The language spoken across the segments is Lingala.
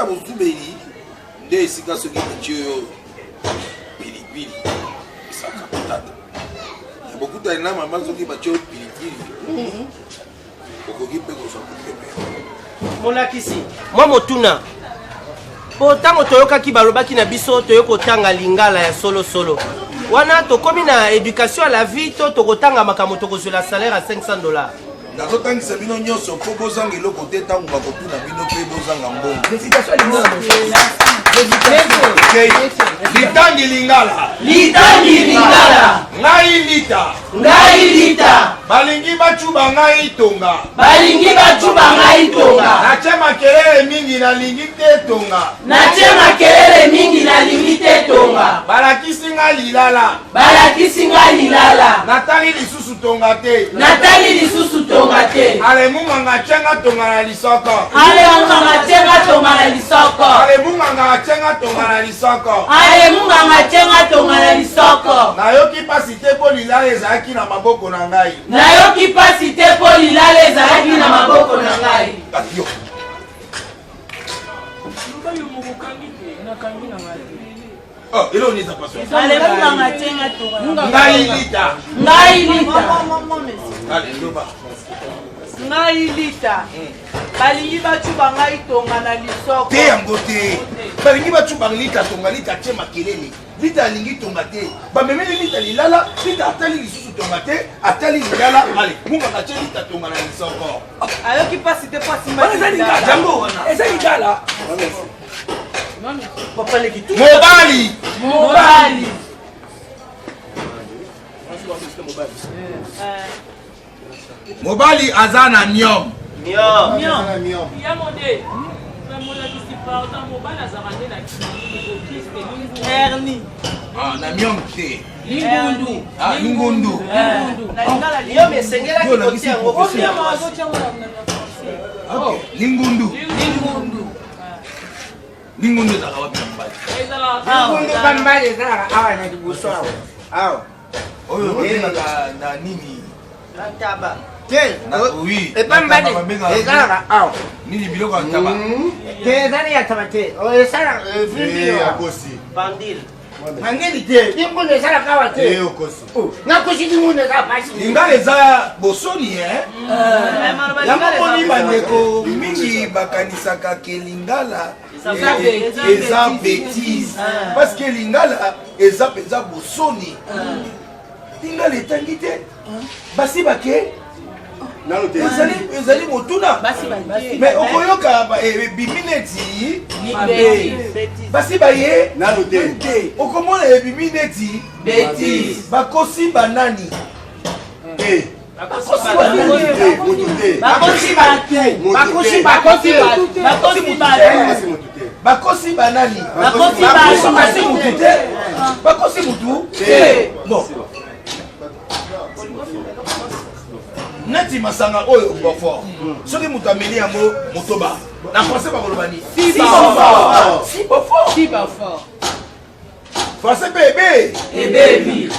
ya bozubeli nde esika soki batie yo pilipili esaka matata. Ya bokutani na mama soki batie yo pilipili okoki mpe kozwa mopepe. Molakisi, mwa motuna. Mpo ntango toyokaki balobaki na biso toye kotanga lingala ya solosolo wana tokomi na education à la vie to tokotanga makambo tokozwela salaire ya 500 dollars. Nazotangisa bino nyonso mpo bozanga eloko te ntango bakotuna bino mpe bozanga mbongo. Litangi lingala. Litangi lingala. Ngai lita. Ngai lita. Balingi bacuba ngai tonga. Balingi bacuba ngai tonga. Natie makelele mingi nalingi te tonga. Natie makelele mingi nalingi te tonga. Balakisi ngai lilala. Balakisi ngai lilala. Natali lisusu tonga te. Natali lisusu tonga te. Ale munganga atie nga tonga na lisoko. Ale munganga atie nga tonga na lisoko. Ale munganga atie nga tonga na lisoko. Ale munganga atie nga tonga na lisoko. Nayoki pasi te mpo lilala ezalaki na maboko na ngai. Nayoki pasi te mpo lilala ezalaki na maboko na ngai. Yo. Oh, eloko nini eza pasi ngai lita. Ngai lita. Ale loba. Ngai lita. Balingi bacuba ngai tonga na lisoko. Te yango te. Balingi bacuba lita tonga, lita atie makelele. Lita alingi tonga te. Bamemeli lita lilala, lita atali lisusu tonga te, atali lilala. Ale munganga atie lita tonga na lisoko. Ayoki mpasi te mpo asimba. Wana eza lingala. Yango wana. Eza lingala. Papa leki tu. Mobali. Mobali. Mobali aza na niom. Niom. Hernie. Ah, na niom te. Lingundu. Ah, lingundu. Niom esengelaki kotia yango. Ok, lingundu. Lingundu. Lingundu ezalaka wapi na mobali? Lingundu pa mobali ezalaka awa na liboso awa. Awa. Oyo babengaka na nini? Ntaba. Te, Oui. epa mobali ezalaka awa. Nini biloko ya ntaba? Te, ezali ya taba te. Esalaka vimbi. Pandile. Pandile te, lingundu ezalaka awa te. Nakosi lingundu eza pasi. Lingala eza bosoni eh? Yango moni bandeko mingi bakanisaka ke lingala eza bêtise parce que lingala eza mpenza bosoni. Lingala etangi te basi bake ezali motuna mais okoyoka ebimi neti basi baye te, okomona ebimi neti bakosi banani. Bakosi banani? Bakosi mutu te. Bakosi mutu te. Bon, neti masanga oyo bofort, soki moto ameli yango motoba, na français bakoloba nini? Si bofort. Français mpe ebe ebebi.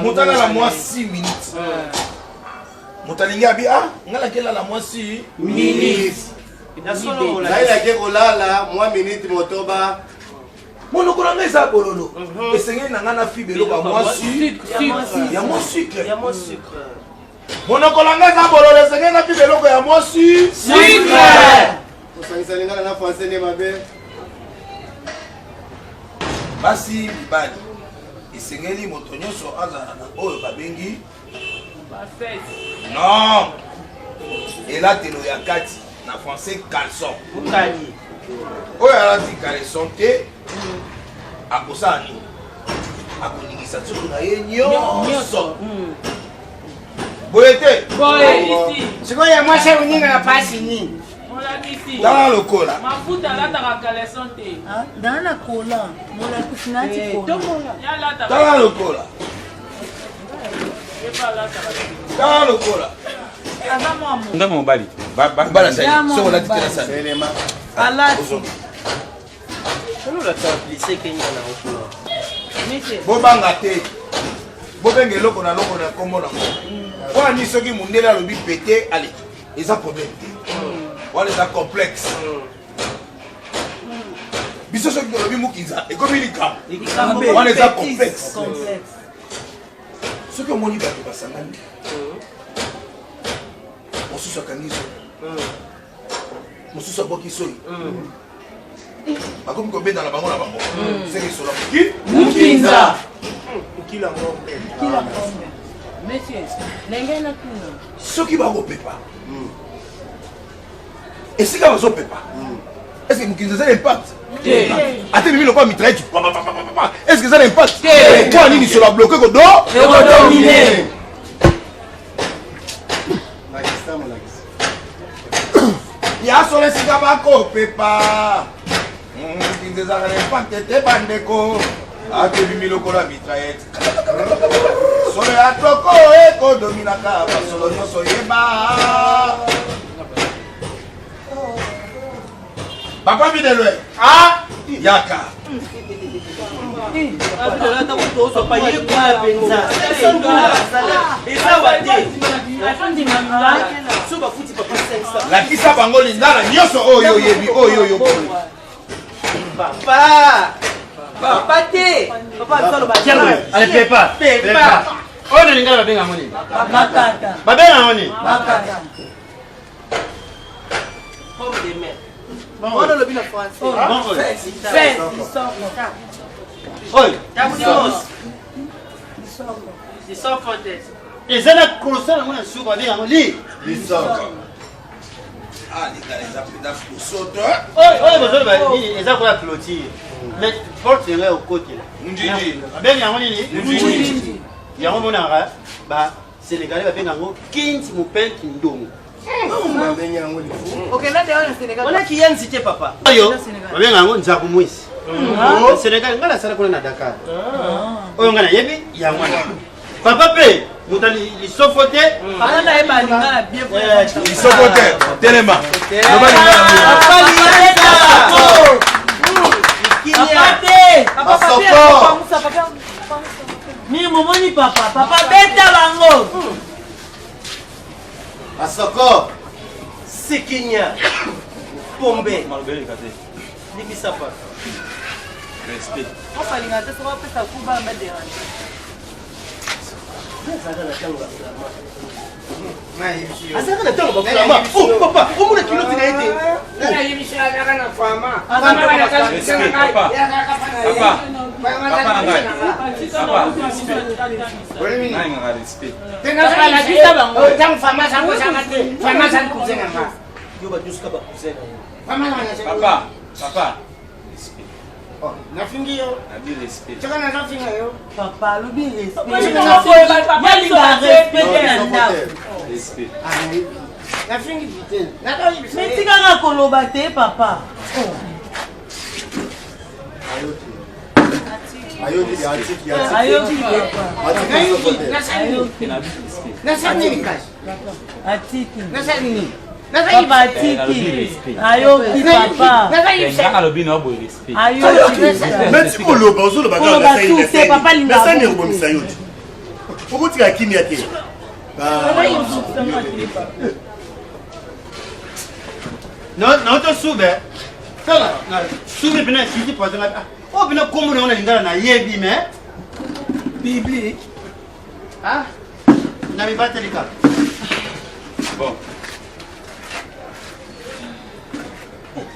Moto alala mwa 6 minutes, moto alingi abi ah ngai nakelala mwa 6 minutes. Ngai nake kolala mwa minute motoba. Monoko na ngai eza bololo, esengeli na ngai na fibe eloko ya mwa ya mwa sucre. Monoko na ngai eza bololo, esengeli na fibe eloko ya mwa sucre. Kosangisa lingala na français nde mabe. Basi mibali, esengeli moto nyonso azala na oyo babengi non elatelo ya kati, na français caleçon. Oyo alati caleçon te akosala nini? Akoningisa nzoto na ye nyonso boye te. Sikoyo ya mwasi akoningaka pasi nini? Tala lokola mafuta alataka caleçon te. Naa na kola molakisi nati kola. Tala lokola, tala lokola. Ndako mobali. Mobali asali soki olati te na sali. Alati. Bobanga te, bobenga eloko na loko na nkombo nango. Mpona nini soki mondele alobi pete ale eza problème te? Wana eza complexe. Biso soki tolobi mukinza ekomi likambo. Wana eza complexe. Soki omoni bato basangani, mosusu akangi soi, mosusu abwaki soi, bakomi kobenda na bango na bango, seke esola moki mukinza. Mokila ngombe. Monsieur, ndenge natuna. Soki bakopepa esika bazopepa, est ce que mokinza eza na impact? Ate bimi lokola mitraillette, est ce que eza na impact? Mpo nini solo abloke kodo ekodomine? Lakisa molakisi. Ya solo, esika bakopepa, mokinza ezalaka na impact te. Bandeko, ate bimi lokola mitraillette, solo ya toko ekodominaka basolo nyonso. Yeba, papa Bidelwe, yaka. Tozwa ye kuna mpenza, eza wa te so bafuti papa 500. Lakisa bango lingala nyonso oyo oyebi, oyo oyo. Papa, papa te, papa azaloba. Ale, pepa. Pepa. Oyo na lingala babenga yango nini? Bakata. Babenga yango nini? Bakata. Pomme de mer. Wana olobi na français. Bon, oyo. Fe. Oyo. Tabulimos lisoko te. Eza na croissant yango na suka, babenga yango li Lisoko. Ah, lingala eza mpenza kosoto. Oyo, oyo bozoloba nini? Eza koya clôture, mais porte yango ya kokotela. Munjinji. Babenga yango nini? Munjinji. Yango monaka ba Sénégalais babenga yango kinti mopenti ndongo. Babengi yango lifu. Okenda deyo na Sénégal? Wana kiyanzi te, papa. Oyo babenga yango nzaku mwisi. Sénégal, ngai nasala kuna na Dakar. Oyo ngai nayebi yango wana, papa. Mpe moto lisofo te. Papa nayeba lingala bien. Lisoko te, telema, loba lingala. Papa liyanza. Papa te. Basoko. Mingi momoni papa, papa beta bango. Basoko. Sikinya pombe. Maloba eleka te. Libisa papa. Respect. Opalinga te, soki apesa kuba baderange. Azalaka na ntango baflama, azalaka na ntango baflama. Oh papa, omona kiloti na ye te. Respect, papa. Papa. Papa na ngai. Papa, respect. Nalingaka respect. Lakisa bango. Yo badusuka bacousin na ye. Papa, papa. Respect. Nafingi yo. Nabi respect. Soki nazofinga yo. Papa alobi respect. Papa. Yalinga respect na ndako. Respect. Nafingi te. Me tikaka koloba te, papa. Ayoki, atiki. Ayoki papa. Atiki lisoko te. Te nabi respect. Nasali nini kasi? Atiki. Nasali nini? Papa atiki, ayoki papa. Te nga nalobi na boye respect. Ayoki. Mais ti koloba, ozoloba. Koloba tu te, papa linga Nasani bongo. ekobomisa yo te, okotika kimia te. Nauto sube, tala na sube mpena esili poison. Oyo mpena kombo nango na lingala nayebi, mais bibli. Ah, na mibateli kaka. Bon.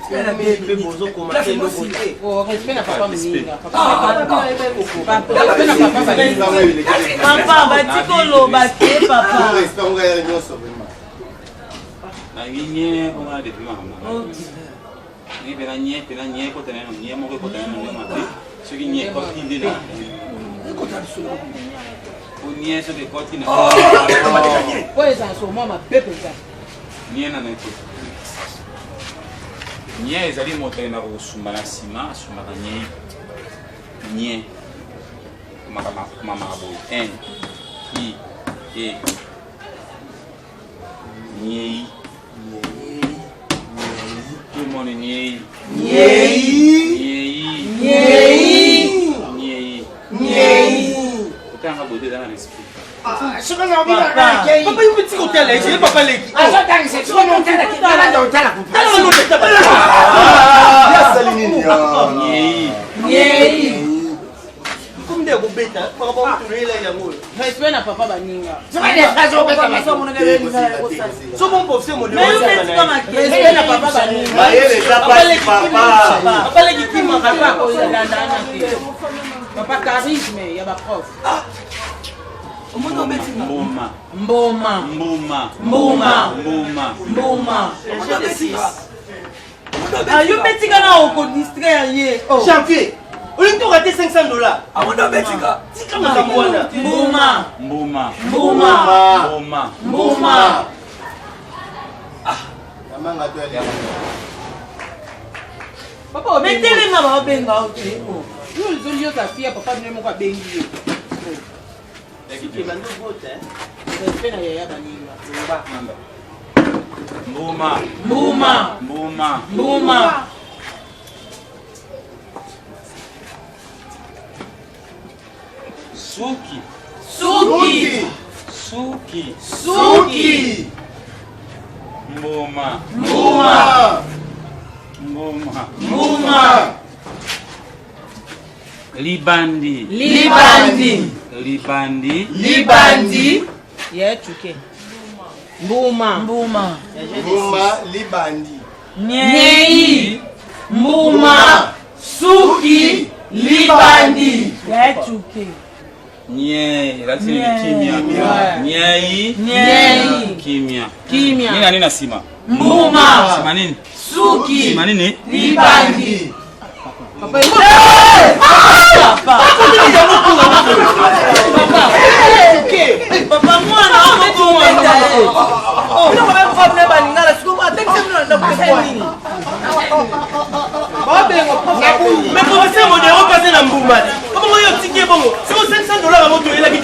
Mpe bozokoma te eloko te. Respect na papa moninga. Papa bati koloba te, papa. Respect ngo ya nyonso vraiment. Nalingi nye mpona depuis makambo na ngai. Ndenge mpena nye, mpena nye ekota nano, nye moko ekota nano ndenge mabe. Soki nye ekoti nde na po nye soki ekoti na Oyo ezala so mwa mabe mpenza. Nye nano ekoti. Nye ezali moto akendaka kosumba na nsima, asumbaka nye. Nye komamaka boye: n i e, nyei. Tout le monde, nyei. Nyei. Nyei. Nyei. Nyei. Nyei. Otanga boye te, eza na respect. Papa, yo mpe tika otala ye papa leki. Asali nini? Nyei. Komi nde ya kobeta makambo otoloyela yango oyo. Respect na papa baninga. So bon professeur modero. Respect na papa baninga. Mayele eza pasi papa. Papa leki kima. Papa kolanda na te. Papa charisme ya ba prof. Omoni obetinga. Mbuma. Mboma. Mbuma. Mbuma. Mbuma. Mbuma. Omoni obetinga. Yo mpe tika na okodistraire ye. Janvier. Olingi tokate 500 $. Amoni obetinga. Tika makambo wana. Mbuma. Mbuma. Mbuma. Mbuma. Mbuma. Namanga to ya Papa Mais telema baobenga yo te. Yo ozolioka fia papa bino moko abengi yo. Suki ebandi obota. Respect na yaya baninga. Mbuma. Mbuma. Mbuma. Mbuma. Suki. Suki. Suki. Suki. Mbuma. Mbuma. Mbuma. Mbuma. Libandi. Libandi. Libandi. Libandi. Ya chuke. Mbuma. Mbuma. Mbuma libandi. Nyei. Mbuma. Suki. Libandi. Ya chuke. Nyei. Elakisi nini? Kimia. Nyei. Nyei. Kimia. Kimia. Nini na nini na nsima? Mbuma. Nsima nini? Suki. Nsima nini? Libandi. Papa. Papa mwana okobeta ye. Biloko bakofa bino balingala sikoyo atekisi bino na ndako te nini? Babenga prof. Mais professeur modero mpase na mbuma te. Bongo yo otiki ye bongo. Siko 500 $ yango toyelaki.